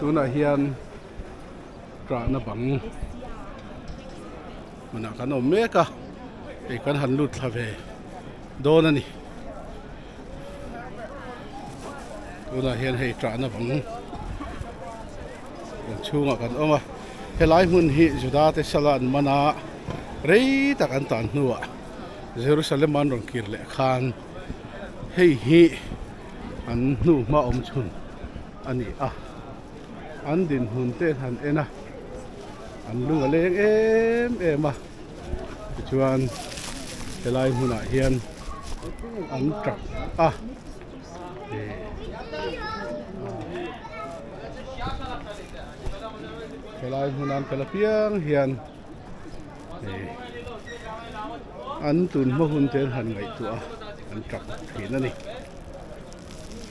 Tunah hian ṭahna bang hmunah kan awm mek a hei kan han lut thla ve dawn a ni tunah hian hei ṭahna bang kan chhungah kan awm a helai hmun hi Juda te sala an man a rei tak an tan hnuah Jerusalem an rawn kir leh khan hei hi an hnu hma awm chhun a ni a an dinhmun te an han en a an lung a leng em em a tichuan helai hmunah hian an tap a ih helai hmuna an kal apiang hian ih an tun hma hun te an han ngaihtuah a an tap thin a ni.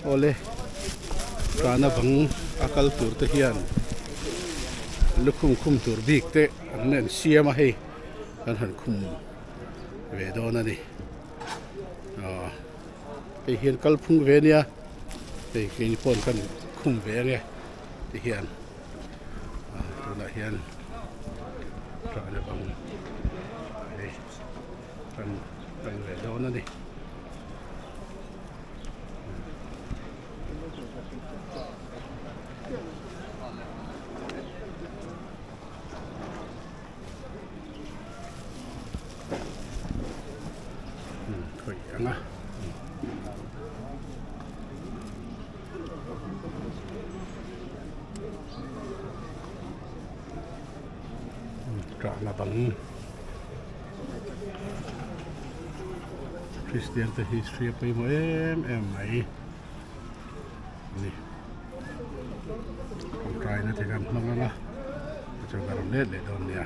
Awle tana bang a kal tur te hian lukhum khum tur bik te an en siam a hei kan han khum ve dawn a ni aw hei hian kal phung ve ania hei keini paw'n kan khum ve ange ti hian tunah hian tana bang hei kan kal ve dawn a ni. Khawih ang a. Ṭahna bang. Kristian te history a pawimawh em em mai a ni tawngtaina te kan hmang ang a tichuan ka rawn let leh dawn nia.